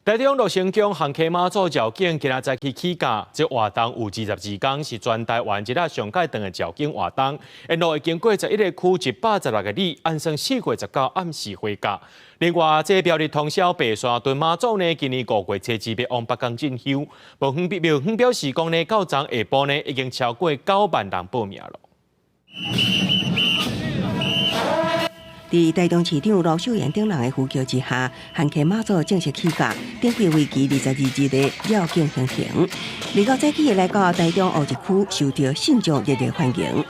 台中樂成宮烘坑媽祖醮境今仔早起起駕，這活動有22工，是全台灣一個上蓋長的醮境活動。沿路會經過11個區116個里，按算4月19暗時火駕。另外，這個苗栗通霄白沙屯媽祖呢，今年5月初二欲往北港進香。廟方表示講呢，到昨下晡呢，已經超過9萬人報名囉。佇台中市長盧秀燕等人的呼叫之下，烘坑媽祖正式起駕，準備為期22日的繞境行程。二九早起來到台中烏日區，受到信眾熱烈歡迎。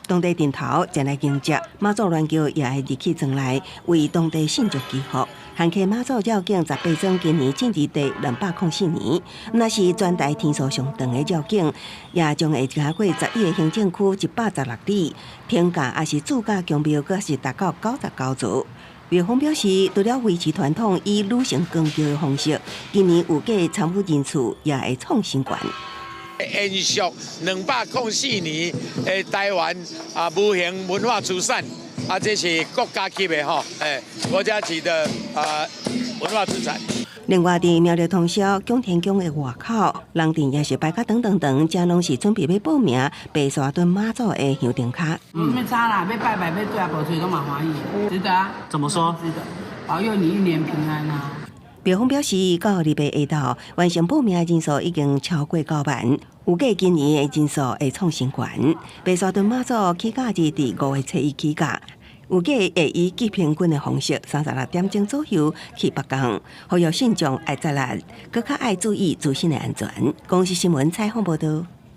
當地陣頭前來迎接媽祖鸞轎，也會入去莊內為當地信眾祈福。烘坑媽祖繞境十八尊，今年進入第204年，若是全台天數上長的繞境，也將會經過11個行政區116里，天價抑是主駕宮廟，閣是達到99座。廟方表示，除了維持傳統以女性扛轎的方式，今年預計參與人次也會創新懸。延續204年的台灣啊無形文化資產，啊這是國家級的吼，國家級的啊文化資產。另外，佇苗栗通霄蔣天宮的外口，人陣也是排甲長長長，遮攏是準備欲報名白沙屯媽祖的香燈跤。無啥差啦，欲拜拜欲做無喙攏嘛歡喜，值得啊。怎麼說？值得，保佑你一年平安啊。廟方表示，到禮拜下晝完成報名的人數已經超過9萬，預計今年的人數會創新懸。白沙屯媽祖起駕日佇5月初一起駕，預計會以急行軍的方式，36點鐘左右去北港，呼籲信眾愛節力，閣較愛注意自身的安全。公視新聞採訪報導。